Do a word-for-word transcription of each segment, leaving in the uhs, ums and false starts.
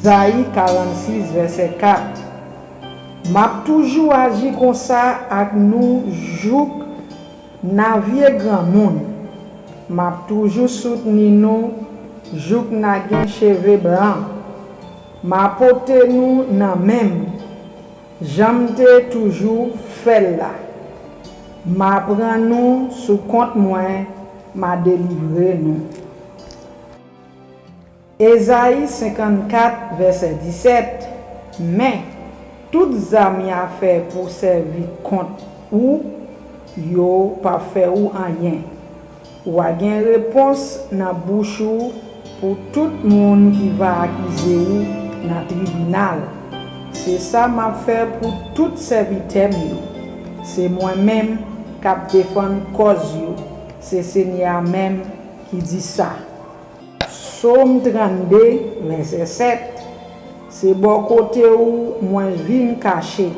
Ezayi karannsis, vèsè kat. M ap toujou aji konsa ak nou jouk n a vye granmoun. M ap toujou soutni nou jouk n a gen cheve blan. M a pote nou nan men m, jan m te toujou fè l la. M a pran nou sou kont mwen, m a delivre nou. Ezayi senkannkat, vèsè disèt. Men, tout zam y a fè pou sèvi kont ou yo p ap fè ou anyen. W a gen repons nan bouch ou pou tout moun ki va akize ou nan tribinal. Se sa m ap fè pou tout sèvitè m yo. Se mwen menm k ap defann kòz yo. Se Senyè a menm ki di sa. Sòm trannde, vèsè sèt. Se bò kote ou mwen vin kache.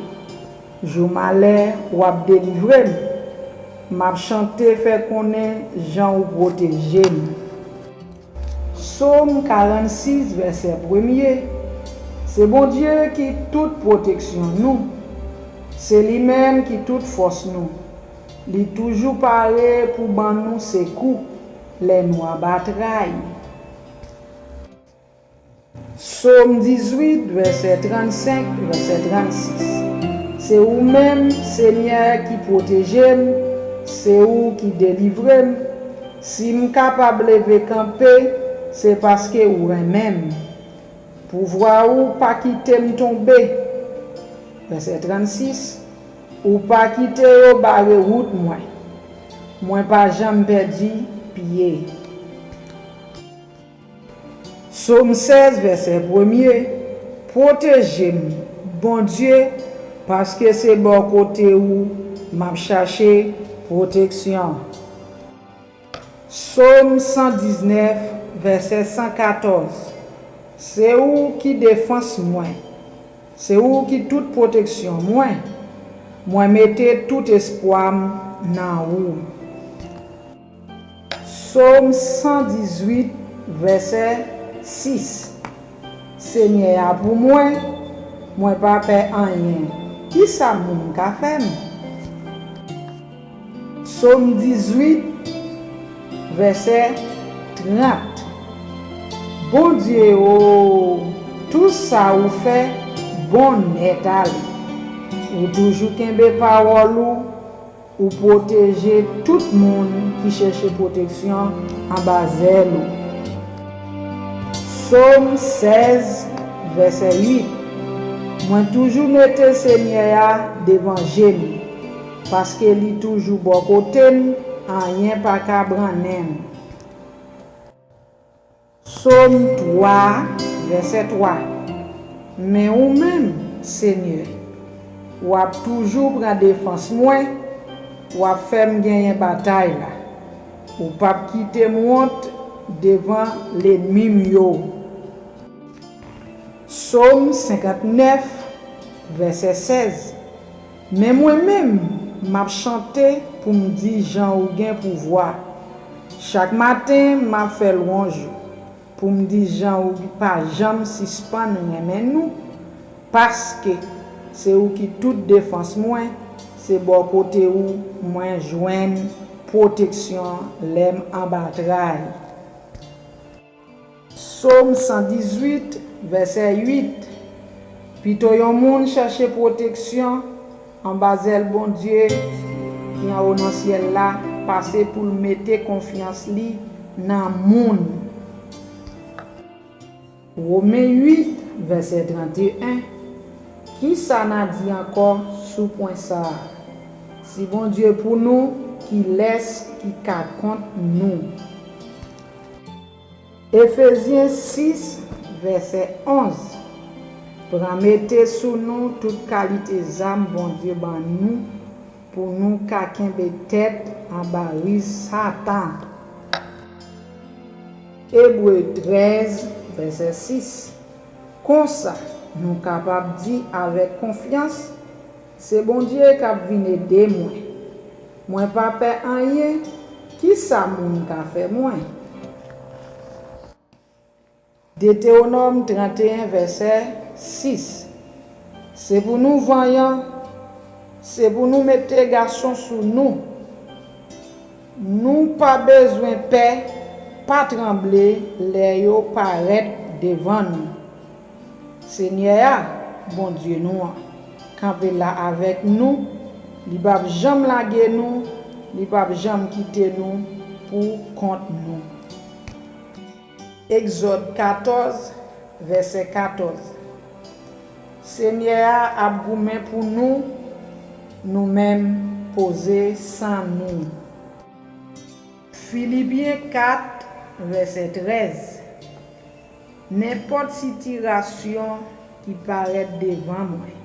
Jou malè, w ap delivre m. M ap chante fè konnen jan ou pwoteje m. Sòm karannsis, vèsè premye. Se Bondye ki tout pwoteksyon nou. Se li menm ki tout fòs nou. Li toujou pare pou ban nou sekou lè nou anba tray. Sòm dizuit, vèsè trannsenk, vèsè trannsis. Se ou menm, Senyè, ki pwoteje m, se ou ki delivre m. Si m kapab leve kanpe, se paske ou renmen m. Pouvwa ou pa kite m tonbe. Vèsè trannsis. Ou pa kite yo bare wout mwen. Mwen pa janm pèdi pye. Sòm sèz, vèsè premye. Pwoteje m, Bondye, paske se bò kote ou m ap chache pwoteksyon. Sòm san diznèf, vèsè san katòz. Se ou ki defans mwen. Se ou ki tout pwoteksyon mwen. Mwen mete tout espwa m nan ou. Sòm san dizuit, vèsè sis. Senyè a pou mwen, mwen pa pè anyen. Kisa moun ka fè m? Sòm dizuit, vèsè trant. Bondye o, tou sa ou fè bon nèt ale. Ou toujou kenbe pawòl ou, ou pwoteje tout moun ki chèche pwoteksyon anba zèl ou. Sòm sèz, vèsè uit. Mwen toujou mete Senyè a devan je m, paske li toujou bò kote m, anyen pa ka brannen m. Sòm twa, vèsè twa. Men ou menm, Senyè, w ap toujou pran defans mwen, w ap fè m genyen batay la. Ou p ap kite m wont devan lènmi m yo. Sòm senkantnèf, vèsè sèz. Men mwen menm, m ap chante pou m di jan ou gen pouvwa. Chak maten, m ap fè lwanj ou, pou m di jan ou pa janm sispann renmen nou, paske se ou ki tout defans mwen, se bò kote ou mwen jwenn pwoteksyon lè m anba tray. Sòm san dizuit, vèsè uit. Pito yon moun chèche pwoteksyon anba zèl Bondye ki anwo nan syèl la, pase pou l mete konfyans li nan moun. Women uit, vèsè trannteyen. Kisa n a di ankò sou pwen sa a? Si Bondye pou nou, kilès ki ka kont nou? Efezyen sis, vèsè onz. Pran mete sou nou tout kalite zam Bondye ban nou pou nou ka kenbe tèt anba riz Satan. Ebre trèz, vèsè sis. Konsa, nou kapab di avèk konfyans, se Bondye k ap vin ede mwen. Mwen pa pè anyen, kisa moun ka fè mwen? Detewonòm trannteyen, vèsè sis. Se pou nou vanyan, se pou nou mete gason sou nou. Nou pa bezwen pè, pa tranble lè yo parèt devan nou. Senyè a, Bondye nou an, kanpe la avèk nou, li p ap janm lage nou, li p ap janm kite nou pou kont nou. Egzòd katòz, vèsè katòz. Senyè a ap goumen pou nou, nou menm poze san nou. Filipyen kat, vèsè trèz. Nenpòt sitirasyon ki parèt devan mwen,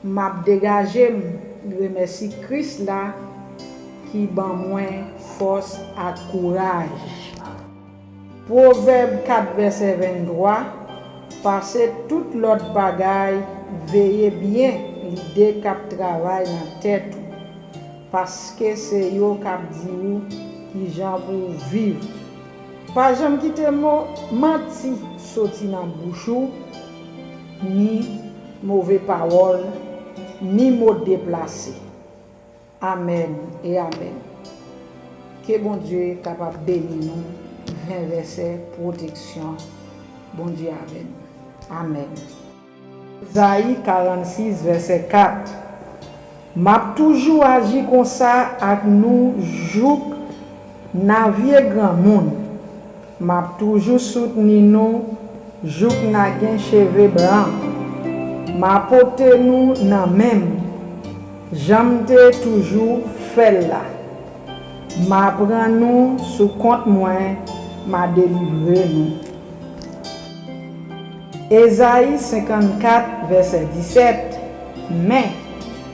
m ap degaje m, remèsi Kris la ki ban mwen fòs ak kouraj. Pwovèb kat, vèsè venntwa. Pase tout lòt bagay, veye byen lide k ap travay nan tèt ou, paske se yo k ap di ou kijan pou w viv. Pa janm kite mo manti soti nan bouch ou, ni move pawòl, ni mo deplase. Amèn e amèn. Ke Bondye kapab beni nou. Ven vèsè pwoteksyon. Bondye avè nou. Amèn. Ezayi karannsis, vèsè kat. M ap toujou aji konsa ak nou jouk n a vye granmoun. M ap toujou soutni nou jouk n a gen cheve blan. M a pote nou nan men m, jan m te toujou fè l la. M a pran nou sou kont mwen, m a delivre nou. Ezayi senkannkat, vèsè disèt. Men,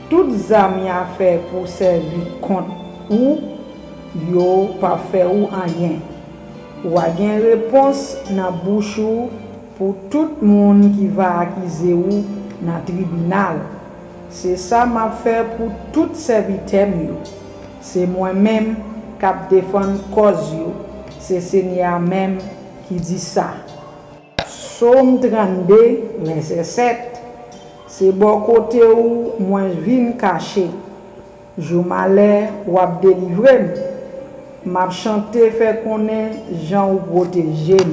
tout zam y a fè pou sèvi kont ou, yo p ap fè ou anyen. W a gen repons nan bouch ou pou tout moun ki va akize w nan tribinal. Se sa m ap fè pou tout sèvitè m yo. Se mwen menm k ap defann kòz yo. Se Senyè a menm ki di sa. Sòm trannde, vèsè sèt. Se bò kote ou mwen vin kache. Jou malè, w ap delivre m. M ap chante, fè konnen jan ou pwoteje m.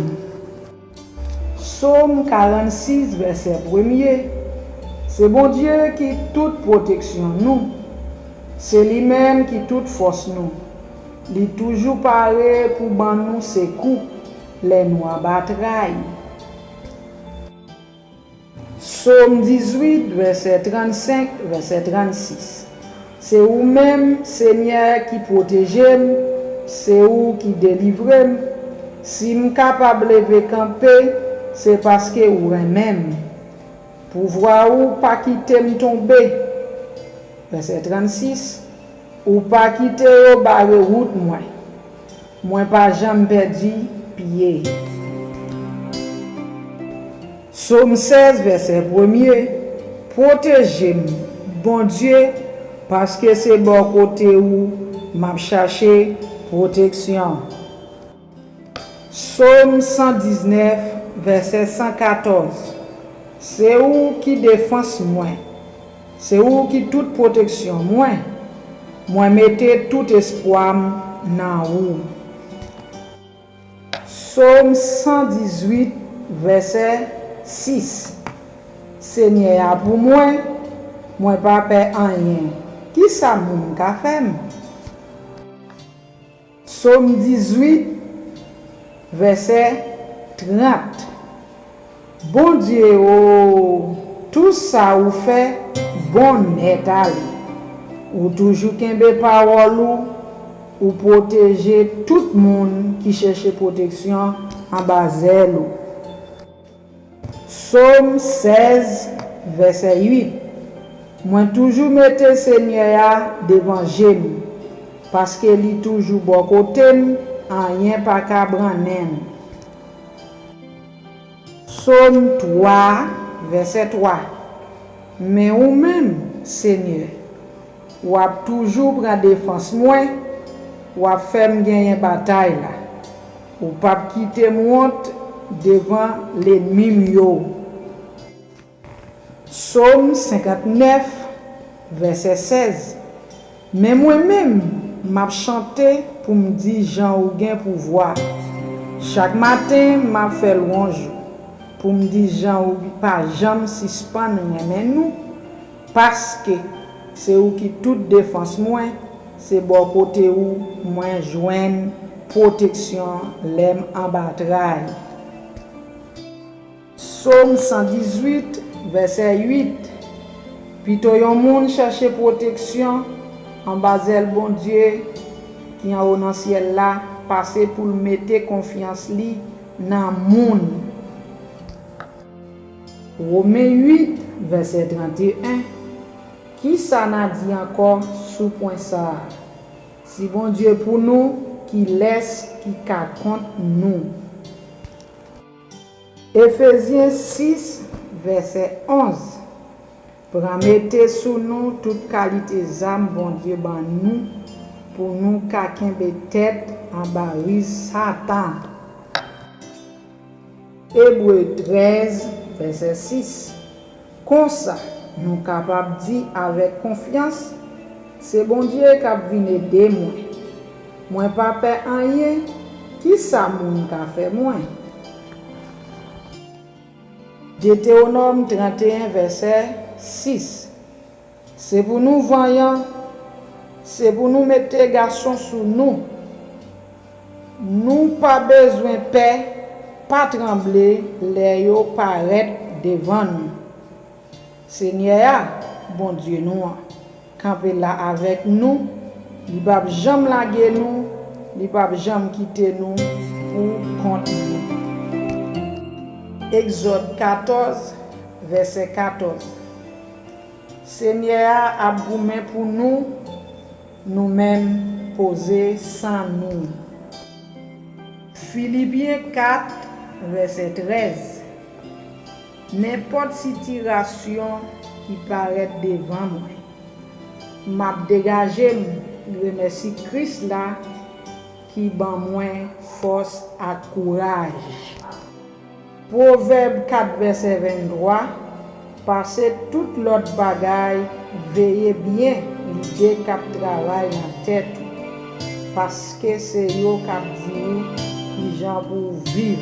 Sòm karannsis, vèsè premye. Se Bondye ki tout pwoteksyon nou. Se li menm ki tout fòs nou. Li toujou pare pou ban nou sekou lè nou anba tray. Sòm dizuit, vèsè trannsenk, vèsè trannsis. Se ou menm, Senyè, ki pwoteje m, se ou ki delivre m. Si m kapab leve kanpe, se paske ou renmen m. Pouvwa ou pa kite m tonbe. Vèsè trannsis. Ou pa kite yo bare wout mwen. Mwen pa janm pèdi pye. Sòm sèz, vèsè premye. Pwoteje m, Bondye, paske se bò kote ou m ap chache pwoteksyon. Sòm san diznèf, vèsè san katòz. Se ou ki defans mwen. Se ou ki tout pwoteksyon mwen. Mwen mete tout espwa m nan ou. Sòm san dizuit, vèsè sis. Senyè a pou mwen, mwen pa pè anyen. Kisa moun ka fè m? Sòm dizuit, vèsè trant. Bondye o, tou sa ou fè bon nèt ale. Ou toujou kenbe pawòl ou, ou pwoteje tout moun ki chèche pwoteksyon anba zèl ou. Sòm sèz, vèsè uit. Mwen toujou mete Senyè a devan je m, paske li toujou bò kote m, anyen pa ka brannen m. Sòm twa, vèsè twa. Men ou menm, Senyè, w ap toujou pran defans mwen, w ap fè m genyen batay la. Ou p ap kite m wont, devan lènmi m yo. Sòm senkantnèf, vèsè sèz. Men mwen menm, m ap chante pou m di jan ou gen pouvwa. Chak maten, m ap fè lwanj ou, pou m di jan ou pa janm sispann renmen nou, paske se ou ki tout defans mwen, se bò kote ou mwen jwenn pwoteksyon lè m anba tray. Sòm san dizuit, vèsè uit. Pito yon moun chèche pwoteksyon anba zèl Bondye ki anwo nan syèl la, pase pou l mete konfyans li nan moun. Women uit, vèsè trannteyen. Kisa n a di ankò sou pwen sa a? Si Bondye pou nou, kilès ki ka kont nou? Efezyen sis, vèsè onz. Pran mete sou nou tout kalite zam Bondye ban nou pou nou ka kenbe tèt anba riz Satan. Ebre trèz, vèsè sis. Konsa, nou kapab di avèk konfyans, se Bondye k ap vin ede mwen. Mwen pa pè anyen, kisa moun ka fè mwen? Detewonòm trannteyen, vèsè sis. Se pou nou vanyan, se pou nou mete gason sou nou. Nou pa bezwen pè, pa tranble lè yo parèt devan nou. Senyè a, Bondye nou an, kanpe la avèk nou, li p ap janm lage nou, li p ap janm kite nou pou kont nou. Egzòd katòz, vèsè katòz. Senyè a ap goumen pou nou, nou menm poze san nou. Filipyen kat, vèsè trèz. Nenpòt sitirasyon ki parèt devan mwen, m ap degaje m remèsye Kris la ki ban mwen fòs ak kouraj. Pwovèb kat vèsè venntwa. Pase tout lòt bagay, veye byen lide k ap travay nan tèt ou, paske se yo k ap di ou kijan pou w viv.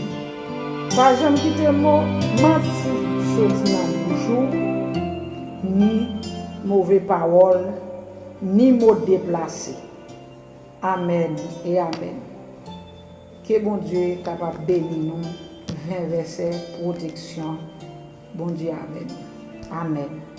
Pa janm kite mo manti soti nan bouch ou, ni move pawòl, ni mo deplase. Amèn e amèn. Ke Bondye kapab beni nou. Ven vèsè pwoteksyon. Bondye avè nou. Amèn.